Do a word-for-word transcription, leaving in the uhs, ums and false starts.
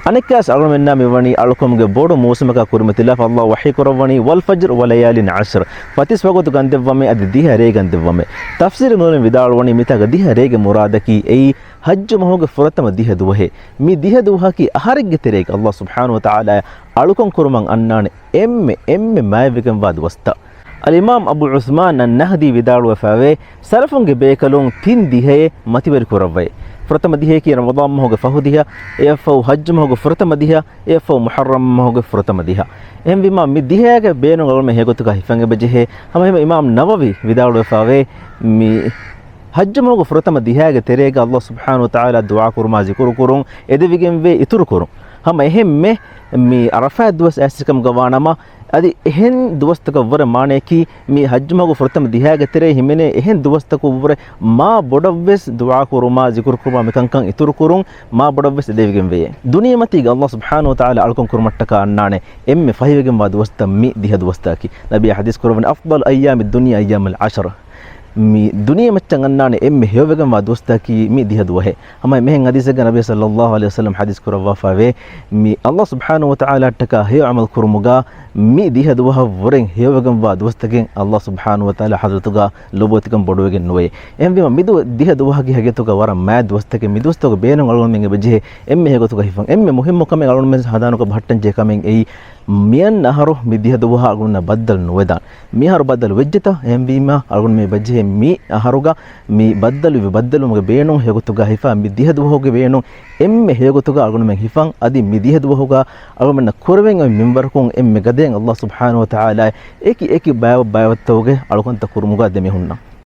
އަނެއްކާސް އަޅުމެންނާ މިވަނީ އަޅުކަމުގެ ބޮޑު މޫސުމަކާ ކުރިމަތިލާފަ ﷲ ވަޙީ ކުރައްވަނީ، "والفجر وليال عشر." ފަތިސް ވަގުތު ގަންދެއްވަމޭ، އަދި ދިހަ ރޭ ގަންދެއްވަމޭ. ތަފްސީރު މިއުޅެން ވިދާޅުވަނީ، މިތާގަ ދިހަ ރޭގެ މުރާދަކީ އެއީ ޙައްޖު މަހުގެ ފުރަތަމަ ދިހަ ދުވަހޭ. މި ދިހަ ދުވަހަކީ އަހަރެއްގެ ތެރޭގަ ﷲ ސުބްޙާނަހޫ ވަތަޢާލާ އަޅުކަން ކުރުމަށް އަންނާނެ އެންމެ، އެންމެ މާތްވެގެންވާ ދުވަސްތައް. އަލްއިމާމް އަބޫ ޢުސްމާން އައްނަހްދީ ވިދާޅުވެފައިވޭ، ސަލަފުންގެ ބޭކަލުން ތިން ދިހައެއް މަތިވެރި ކުރައްވައޭ. ފުރަތަމަ ދިހައަކީ ރަމަޟާން މަހުގެ ފަހު ދިހަ، އެއަށްފަހު ޙައްޖު މަހުގެ ފުރަތަމަ ދިހަ، އެއަށްފަހު މުޙައްރަމް މަހުގެ ފުރަތަމަ ދިހަ. އެހެންވީމާ، މި ދިހައިގެ ބޭނުން އަޅުމެން ހެޔޮގޮތުގަ ހިފަން އެބަޖެހޭ. ހަމައެހެންމެ އިމާމް ނަވަވީ ވިދާޅުވެފައިވޭ، މި ޙައްޖު މަހުގެ ފުރަތަމަ ދިހައިގެ ތެރޭގަ ﷲ ސުބްޙާނަހޫ ވަތަޢާލާ ދުޢާ ކުރުމާ ޒިކުރު ކުރުން އެދެވިގެންވޭ އިތުރު ކުރުން. ހަމަ އެހެންމެ މި ޢަރަފާތް ދުވަސް އައިސްކަމުގަ ވާނަމަ، އަދި އެހެން ދުވަސްތަކަށްވުރެ މާނަޔަކީ، މި ޙައްޖު މަހުގެ ފުރަތަމަ ދިހައިގެ ތެރޭ ހިމެނޭ އެހެން ދުވަސްތަކަށްވުރެ މާ ބޮޑަށްވެސް ދުޢާ ކުރުމާ، ޒިކުރު ކުރުމާ، މިކަންކަން އިތުރު ކުރުން މާ ބޮޑަށްވެސް އެދެވިގެންވެޔޭ. ދުނިޔެމަތީގަ ﷲ ސުބްޙާނަހޫ ވަތަޢާލާ އަޅުކަން ކުރުމަށްޓަކާ އަންނާނެ އެންމެ ފަހިވެގެންވާ ދުވަސްތައް މި ދިހަ ދުވަސްތަކަކީ. ނަބިއްޔާ ޙަދީޘް ކުރައްވަނީ، "أفضل أيام الدنيا أيام العشر." މި ދުނިޔެމައްޗަށް އަންނާނެ އެންމެ ހެޔޮވެގެންވާ ދުވަސްތަކަކީ މި ދިހަ ދުވަހޭ. ހަމަ އެހެން ޙަދީޘެއްގަ ނަބީ ޞައްލައްލާހު ޢަލައިހި ވަސައްލަމް ޙަދީޘް ކުރައްވާފައިވޭ، މި ﷲ ސުބްޙާނަހޫ ވަތަޢާލާއަށްޓަކާ ހެޔޮ ޢަމަލު ކުރުމުގަ މި ދިހަ ދުވަހަށް ވުރެން ހެޔޮވެގެންވާ ދުވަސްތަކެއް ﷲ ސުބްޙާނަހޫ ވަތަޢާލާ ޙަޟްރަތުގަ ލޮބުވެތިކަން ބޮޑުވެގެން ނުވޭ. އެހެންވީމަ، މި ދުވަ-، ދިހަ ދުވަހަކީ ހަގީގަތުގަ ވަރަށް މާތް ދުވަސްތަކެއް. މި ދުވަސްތަކުގެ ބޭނުން އަޅުގަނޑުމެން އެބަޖެހޭ އެންމެ ހެޔޮގޮތުގަ ހިފަން. އެންމެ މުހިއްމު ކަމެއް އަޅުގަނޑުމެން ހަނދާނުގަ ބަހައްޓަން ޖެހޭ ކަމެއް އެއީ، މިއަންނަ އަހަރު މި ދިހަ ދުވަހަށް އަޅުގަނޑުމެންނަށް ބައްދަލު ނުވެދާނެ. މިއަހަރު ބައްދަލު ވެއްޖެތަ؟ އެހެންވީމަ، އަޅުގަނޑުމެން އެބަޖެހޭ މި އަހަރުގަ މި ބައްދަލުވި ބައްދަލުވުމުގެ ބޭނުން ހެޔޮގޮތުގަ ހިފާ، މި ދިހަ ދުވަހުގެ ބޭނުން އެންމެ ހެޔޮގޮތުގަ އަޅުގަނޑުމެން ހިފަން. އަދި މި ދިހަ ދުވަހުގަ އަޅުގަނޑުމެންނަށް ކުރެވެން އޮތް މިންވަރަކުން އެންމެ ގަދައިން ﷲ ސުބްޙާނަހޫ ވަތަޢާލާ އެކި އެކި ބައިވަ-، ބައިވައްތަވުގެ އަޅުކަންތައް ކުރުމުގަ ދެމިހުންނަ.